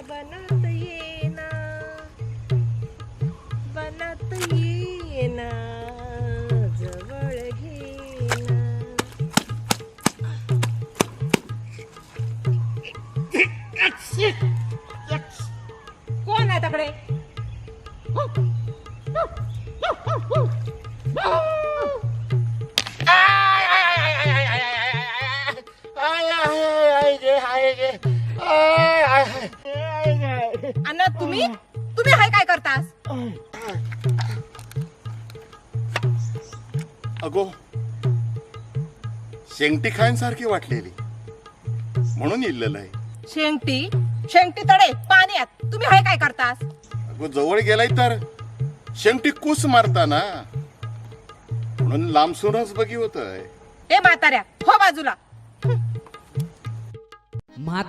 बनात येना, बनात येना, जवळ घेना. कोण आहे तकडे? अण्णा, तुम्ही तुम्ही हाय काय करतास? अगो, शेंगटी खायनसारखी वाटलेली म्हणून इल्लेलं आहे. शेंगटी? शेंगटी तडे पाण्यात, तुम्ही हाय काय करतास? अगो, जवळ गेलाय तर शेंगटी कूस मारता ना, म्हणून लांबसूनच बघी होत. ए म्हाताऱ्या, हो बाजूला.